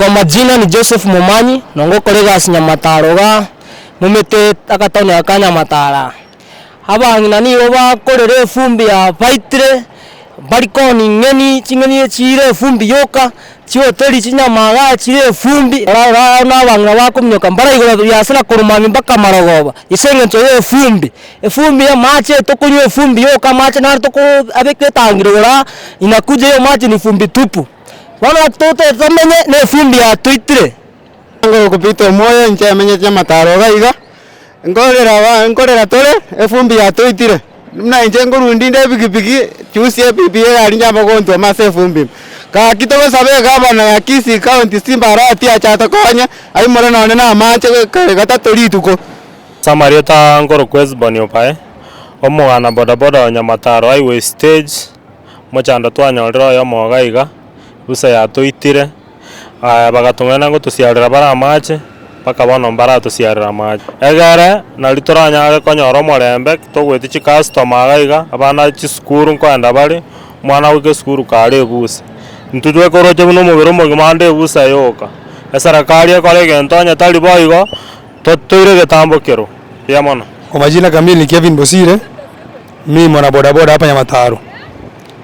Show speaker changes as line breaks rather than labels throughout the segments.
Kwa majina ni Joseph Momanyi, na ngokora egasi Nyamataro igaa, momete agataoni aka ka Nyamataro aa. Abang'ina nigo bakorera efumbi yabaitire, mbari koonia ing'eni, ching'eni echire efumbi yoka, chihoteli chinyama igaa chire efumbi, orarora na abang'ina bakominyoka mbaraigora biasara korwa mambia mpaka marogoba, ase eng'encho ya efumbi. Efumbi ya amache tokonywa efumbi yoka amache naro toko abeka etangi igoro aa, inakuja hiyo maji ni fumbi tupu. Bono totagete tomenye na efumbi yatoitire.
Ngokwa Peter Omoyo, inche emenyete amataro iga iga, nkorera aba nkorera tore, efumbi yatoitire, buna inche nkorwa ndinde epikipiki, juzi epipi ya egari nchamba gontwoma ase efumbi ime. Gaki togosaba egavana ya Kisii county Simba Arati ache atokonye, aimore nonye na amache kare gatato rituko.
Ase amarieta nkorokwa Hesbon Opae, omogana bodaboda o Nyamataro Highway Stage, omochando twanyorire oyomo iga iga, ebusa yatoitire. Aya bagatong'aina ngotosiarera bare amache, mpaka bono mbaratosiarera amache. Egere nari toranyare konyora omorembe, togoetia chicustomer iga iga, abana chisukuru nkoenda bare, omwana agoika esukuru kare ebusa. Intwe twekoroche buna omobere omogima ande ebusa yoka. Eserekari ekore egento onye tari boigo, totoire egetambo kerwo. Mbuya mono.
Kwa majina kamili ni Kevin Bosire, mimi mwana bodaboda hapa Nyamataro.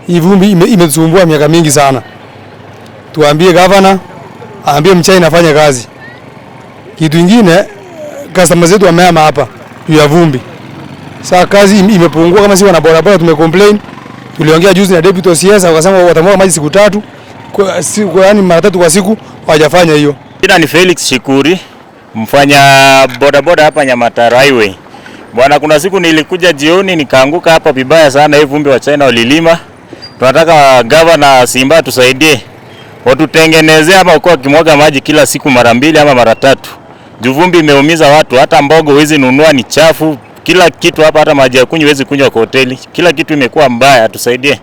Hii vumbi ime- imetusumbua miaka mingi sana. Tuambie gavana, aambie mchina afanye kazi. Kitu ingine customer zetu wamehama hapa juu ya vumbi. Sasa kazi ime- imepungua, kama si wana bodaboda tumecomplain. Tuliongea juzi na deputy OCS wakasema watamwaga maji siku tatu kwa, si, kwa, yani mara tatu kwa siku, hawajafanya hiyo.
Jina ni Felix Shikuri, mfanya bodaboda hapa Nyamataro Highway. Bwana, kuna siku nilikuja jioni nikaanguka hapa vibaya sana, hii vumbi wa China walilima. Tunataka gavana Simba tusaidie, watutengenezee ama wakuwa wakimwaga maji kila siku mara mbili ama mara tatu. Juu vumbi imeumiza watu, hata mbogo huwezi nunua, ni chafu kila kitu hapa, hata maji ya kunywa huwezi kunywa kwa hoteli, kila kitu imekuwa mbaya, tusaidie.